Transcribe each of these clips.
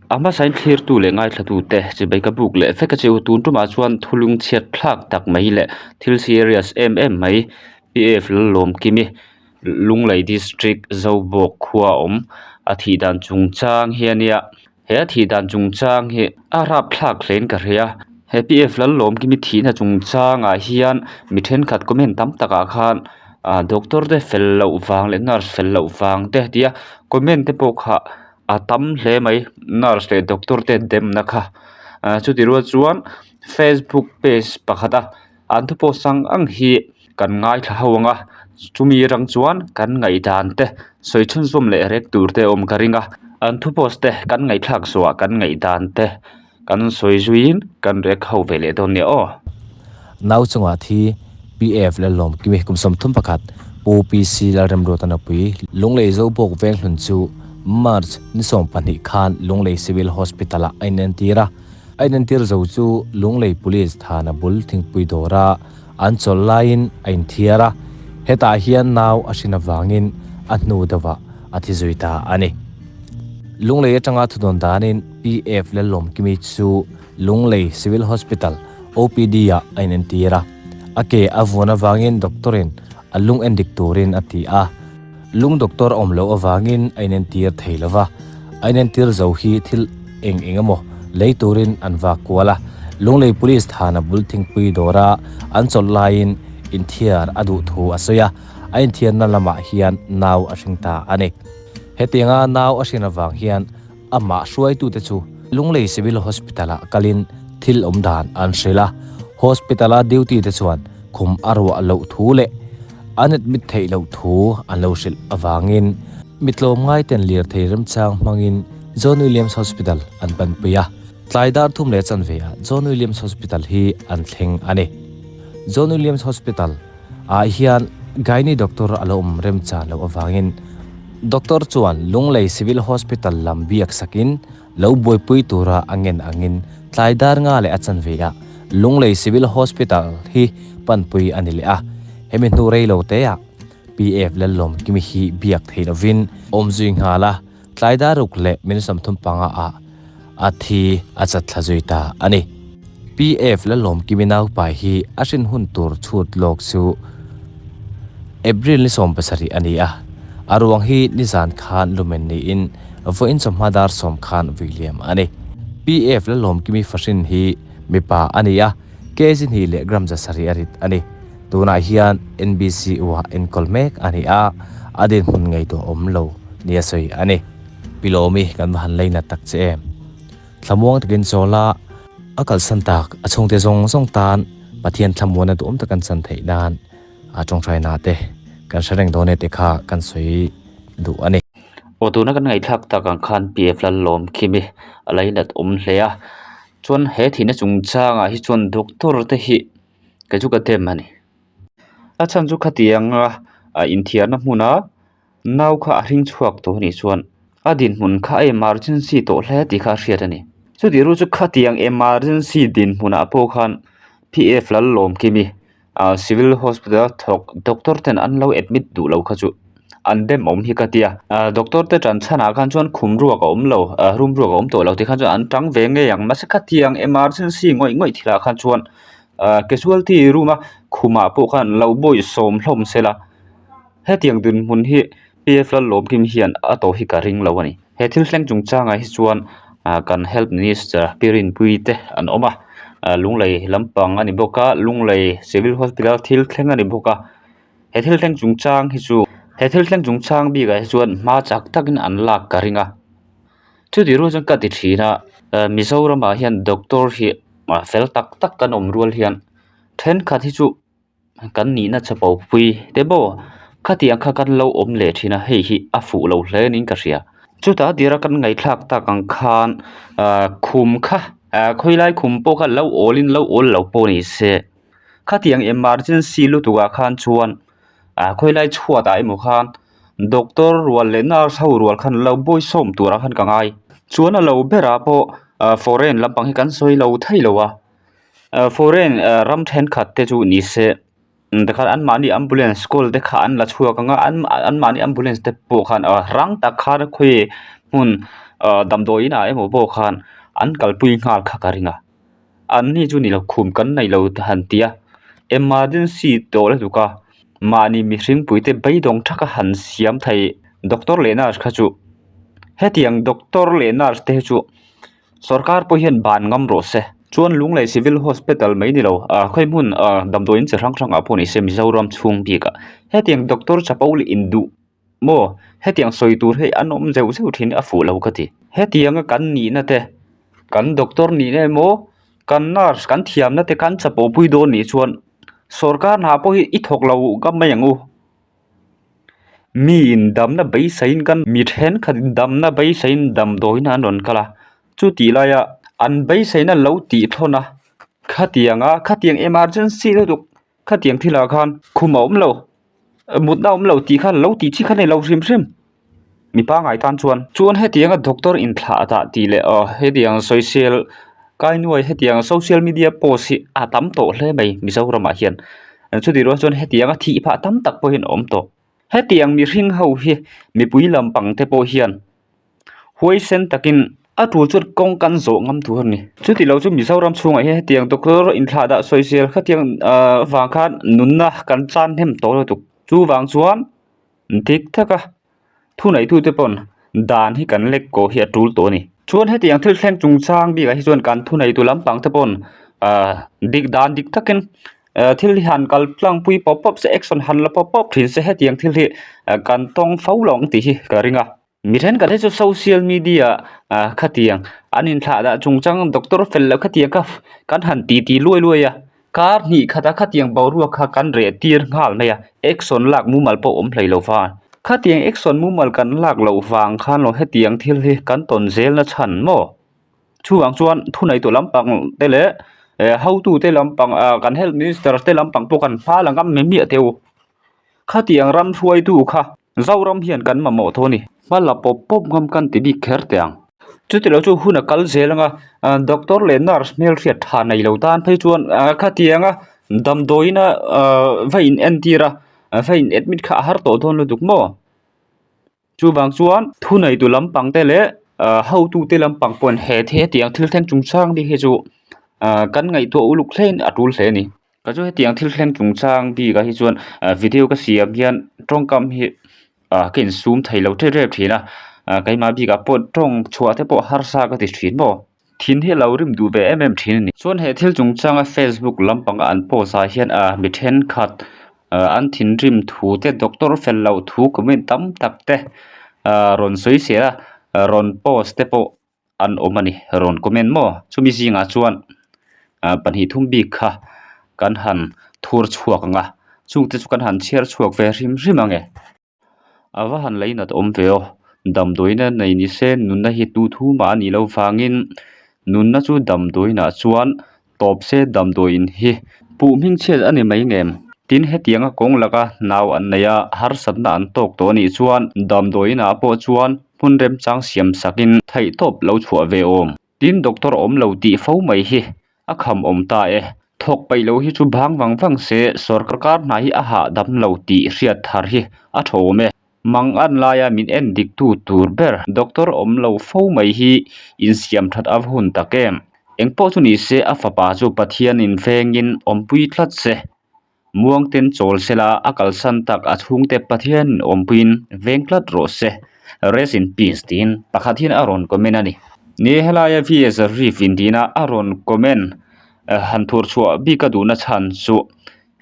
A hmasain thlirtu leh ngaithlatute chibai ka buk leh vek a che u. Tun tumah chuan thulung chhiat thlak tak mai leh thil serious em em mai PF Lalawmkimi Lunglei District Zobawk khua a awm a thih dan chungchang hi a nia. He a thih dan chungchang hi a rapthlak hlein ka hria. He PF Lalawmkimi thihna chungchangah hian mi thenkhat comment tam takah khan ah doctor te fel loh vang leh nurse fel loh vang te tia comment te pawh kha a tam hle mai nurse leh doctor te demna kha ah chuti rual chuan facebook page pakhat a an thu post ang ang hi kan ngaithla ho ang a chumi atang chuan kan ngaihdan te sawi chhunzawm leh rek tur te a awm ka ring a an thu post te kan ngaihthlak zawhah kan ngaihdan te kan sawi zuiin kan rek ho ve leh dawn nia aw. Nau chungah thi PF Lalawmkimi kum 31 Pu PC Lalremruata Nupui Lunglei Zobawk Venghlun chu March ni 12 khan Lunglei Civil Hospital-ah a inentir a. A inentir zo chu Lunglei Police thana bul thingpui dawra an chawlh laiin a inthiar a, hetah hian nau a hrin avangin a hnu deuhah a thi zui ta a ni. Lunglei atanga thudawn danin PF Lalawmkimi chu Lunglei Civil Hospital OPD-ah a inentir a, a ke a vuan avangin doctor-in a lung endik turin a ti a. Lung doctor a awm loh avangin a inentir thei lo va, a inentir zo hi thil eng eng emaw lei turin an vak kual a. Lunglei Police thana bul thingpui dawra an chawlh laiin inthiar a duh thu a sawi a, a inthiarna lamah hian nau a hring ta a ni. Hetianga nau a hrin avang hian amah hruaitute chu Lunglei Civil Hospital-ah kalin thil awm dan an hrilh a, Hospital-a duty te chuan khum a ruah loh thu leh an admit theih loh thu an lo hrilh avangin mi tlawmngai ten lirthei remchang hmangin John Williams Hospital an panpui a, tlai dar thum leh chanve ah John Williams Hospital hi an thleng a ni. John Williams Hospital. ah hian Gynae doctor a lo awm remchan loh avangin doctor chuan Lunglei Civil Hospital lam biak sakin lo buaipui tura a ngen angin tlai dar nga leh a chanve ah Lunglei Civil Hospital hi panpui a ni leh a, hemi hnu rei lo te ah PF Lallawmkimi hi biak theih lovin awm zui nghal a, tlai dar ruk leh minute 35 ah a thi a chat thla zui ta a ni. PF Lalawmkimi naupai hi a hrin hun tur chhut lawk chu April ni 17 a ni a, a ruang hi nizan khan lumen niin vawiin chawhma dar 10 khan vui liam a ni. PF Lalawmkimi fahrin hi mipa a ni a, kg hnih leh gram 700 a rit a ni. Tunah hian NBCU-ah enkawl mek a ni a, a dinhmun ngaihtuah awm lo nia sawi a ni. Pi Lawmi kan va han lei nat tak che em? Thlamuang takin chawl a, a kalsan tak a chhungte zawng zawng tan Pathian thlamuana duhawm tak an chan theih nan a tawngtaina te kan hre reng dawn e tih kha kan sawi duh a ni. Aw tuna kan ngaihthlak tak ang khan PF Lalawmkimi a lainat awm hle a, chuan he thihna chungchangah hi chuan doctor te hi kei chu ka dem a ni. A chhan chu khatianga inthiarna hmuna nau kha a hring chhuak tawh a nih chuan a dinhmun kha a emergency tawh hle tih kha a hriat a ni. Chutih ru chu khatiang emergency dinhmunah pawh khan PF Lalawmkimi ah civil hospital a thawk doctor ten an lo admit duh lo kha chu an dem awm hi ka tia. Ah doctor te tan chhanah khan chuan khum ruak a awm lo ah room ruak a awm tawh lo tih khan chuan an tang ve ngei ang mahse khatiang emergency ngawih ngawih thilah khan chuan ah casualty room a khumah pawh khan lo bawih sawm hlawm sela hetiang dinhmun hi PF Lalawmkim hian a tawh hi ka ring lo a ni. He thil thleng chungchangah hi chuan ah kan health minister Pi Rinpuii te an awm a ah Lunglei lampang a ni bawk a Lunglei civil hospital thil thleng a ni bawk a he thil thleng chungchang hi chu he thil thleng chungchang bikah hi chuan hma chak takin an lak ka ring a chutih rual chuan ka ti thin a ah Mizoramah hian doctor hi ah fel tak tak kan awm rual hian thenkhat hi chu kan nihna chapo pui te maw khatiang kha kan lo awm leh thin a hei hi a fuh lo hle niin ka hria chutah a tira kan ngaihthlak tak ang khan ah khum kha ah khawilai khum pawh kha lo awl in lo awl lo pawh ni se khatiang emergency lutuk ah khan chuan ah khawilai chhuat ah emaw khan doctor rual leh nurse ho rual khan lo bawisawm turah khan ka ngai chuan a lo berah pawh ah foreign lampang hi kan sawi lo thei lo a. Foreign ram thenkhat te chu ni se tikhan anmahni ambulance call te kha an la chhuak ang a an anmahni ambulance te pawh khan rang tak khan khawi hmun. Damdawi inah emaw pawh khan an kalpui nghal kha ka ring a. Anni chu ni lo khum kan nei lo han ti a, emergency tawh lutuk a, mahni mihring puite beidawng thaka han siam thei doctor leh nurse kha chu hetiang doctor leh nurse te hi chu sorkar pawh hian ban ngam rawh se. Chuan Lunglei Civil Hospital mai ni lo ah khawi hmun ah damdawiin chi hrang hrang ah pawh ni se Mizoram chhung bik ah hetiang doctor chapo leh induh Maw, hetiang sawi tur hi an awm zeuh zeuh thin a fuh lo ka ti. Hetianga kan nihna te, kan doctor nihna emaw, kan nurse kan thiamna te kan chapo pui dawn nih chuan sorkar hna pawh hi i thawk lo ngam mai ang u. Miin damna beiseiin kan mi thenkhat damna beiseiin damdawiin an rawn kal a, chutih laia an beiseina lo tih thawn a, khatianga khatiang emergency lutuk Khatiang thilah khan khum a awm lo, mutna a awm lo tih khan lo tih chi kha a ni lo hrim hrim. Mi pangngai tan chuan. Chuan hetianga doctor inthlah dah tih leh aw hetiang sawisel kai nuai hetiang social media post hi a tam tawh hle mai Mizoramah hian. Chutih rual chuan hetianga thih phah tam tak pawhin a awm tawh. Hetiang mihring ho hi mipui lampang te pawh hian huaisen takin a tul chuan kawng kan zawh ngam tur a ni. Chuti lo chu Mizoram chhungah hian hetiang doctor inthlah dah sawisel khatiang ahh vang khan nunna kan chan hnem tawh lutuk. Chuvang chuan dik taka thuneitute pawn dan hi kan lek kawh hi a tul tawh a ni. Chuan hetiang thil thleng chungchang bikah hi chuan kan thuneitu lampang te pawn ahh dik dan dik takin eh thil hi han kal tlangpui pawp pawp se action han la pawp pawp thin se hetiang thil hi kan tawng fo lo ang tih hi ka ring a. Mi thenkhat hi chu social media ah khatiang an inthlah dah chungchang doctor fel loh khatiang kha kan han ti ti luai luai a kar hnih khat a khatiang boruak kha kan reh tir nghal mai a action lak mumal pawh awm hlei lo va khatiang action mumal kan lak loh vang khan lo hetiang thil hi kan tawn zel na chhan maw. Chuvang chuan thuneitu lampang te leh eh hotute lampang ah kan health minister te lampang pawh kan hma la ngam mai miah teh u. Khatiang ram hruaitu kha Zoram hian kan mamawh tho a ni. Hma la pawp pawp ngam kan ti bik kher teh ang. Chutilo chu hun a kal zel anga doctor leh nurse hmelhriat tha nei lo tan phei chuan khatianga damdawiina va in entir a va in admit kha a har tawh dawn lutuk maw. Chuvang chuan thuneitu lampang te leh ah hotute lampang pawhin he hetiang thil thleng chungchang bik hi chu ah kan ngaihtuah uluk hlein a tul hle a ni. Ka chu hetiang thil thleng chungchang bikah hi chuan ah video ka siam hian tawngkam hi ah ka insum thei lo tep tep thin a ah keimah bikah pawh tawng chhuah te pawh harsa ka ti thin maw. Thin hi a lo rim duh ve em em thin a ni. Chuan he thil chungchanga Facebook lampanga an post ah hian ah mi thenkhat ah an thinrim thu te doctor fel loh thu comment tam tak te ah rawn sawi sel a rawn post te pawh an awm a ni rawn comment maw chumi zingah chuan ah pahnih thum bik kha kan han thur chhuak ang a chungte chu kan han chhiar chhuak ve hrim hrim ang e. A va han lei nat awm ve aw, damdawiina nei ni se nunna hi tu thu mah a nih loh vangin nunna chu damdawiinah chuan tawp se damdawiin hi puh hming chhiat a ni mai ngem. Tin hetianga kawng laka nau an nei a, harsatna an tawk tawh a nih chuan damdawiinah pawh chuan hmun remchang siam sakin theihtawp lo chhuah ve awm. Tin doctor awm lo tih fo mai hi A kham awm ta e. Thawk peih lo hi chu bang vang vang se sorkar hna hi a hahdam lo tih hriat thar hi a tha awm e. Mang an laia min en dik tu tur ber doctor awm lo fo mai hi insiam that a va hun tak em. Engpawh chu ni se a fapa chu Pathianin vengin awmpui tlat se. Muangten chawl sela a kalsan tak a chhungte Pathian awmpuiin veng tlat rawh se. Rest in peace tiin pakhat hian a rawn comment a ni. Ni helaia VS Reef intihna a rawn comment han thur chhuah bik a duhna chhan chu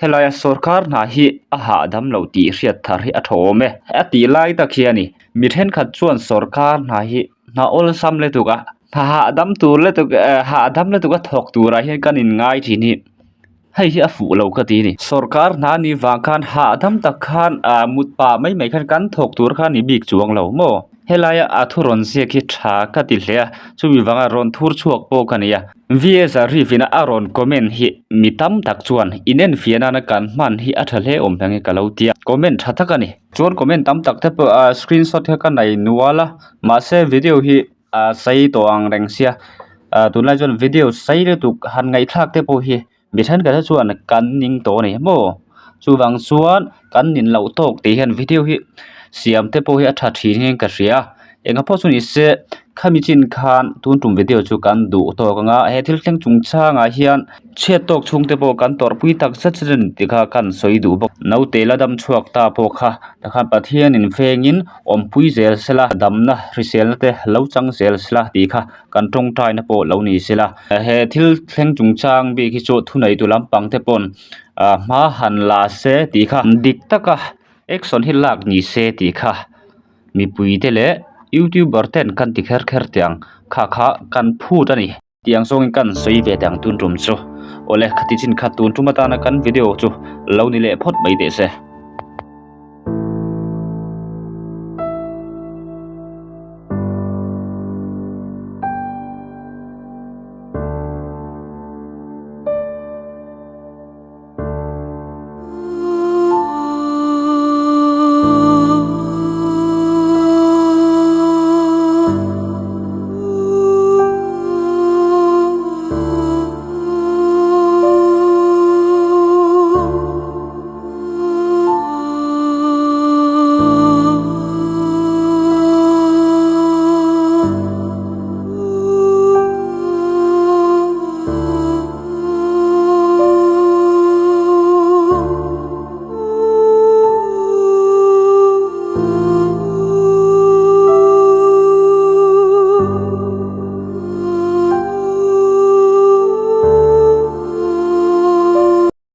helaia sorkar hna hi a hahdam loh tih hriat thar hi a tha awm e a tih lai tak hi a ni. Mi thenkhat chuan sorkar hna hi hna awlsam lutuk a, hna hahdam tur lutuk hahdam lutuk a thawk turah hian kan inngai thin hi. Hei hi a fuh lo ka ti a ni. Sorkar hna ni vang khan hahdam tak khan ah mut pah mai mai khan kan thawk tur kha ni bik chuang lo maw? Helaia a thu rawn ziak hi tha ka ti hle a, chumi vanga rawn thur chhuak pawh ka ni a. VA Zarif ina a rawn comment hi mi tam tak chuan inenfiah nana kan hman hi a tha hle awm hmang hi ka lo ti a, comment tha tak a ni. Chuan comment tam tak te pawh ah screenshot kha ka nei nual a, mahse video hi a sei tawh ang reng sia ah tunlai chuan video sei lutuk han ngaihthlak te pawh hi mi thenkhat te chuan kan ning tawh a ni maw chuvang chuan kan nin loh tawk tih hian video hi siam te pawh hi a tha thin hian ka hria a engah pawh chu ni se. Khami chin khan tun tum video chu kan duh tawk ang a, he thil thleng chungchangah hian chhiat tawk chhungte pawh kan tawrhpui tak zet zet a ni tih kha kan sawi duh bawk. Naute la dam chhuak ta pawh kha takhan Pathianin vengin awmpui zel sela, damna hriselna te lo chang zel sela tih kha kan tawngtaina pawh lo ni sela. He thil thleng chungchang bik hi chu thuneitu lampang te pawn hma han la se tih kha dik taka action hi lak ni se tih kha. Mipuite leh youtuber ten kan ti kher kher teh ang kha kha kan phut a ni. Tiang zawngin kan sawi ve teh ang tun tum chu. Awle khati chin kha tun tum atana kan video chu lo ni leh phawt mai teh se.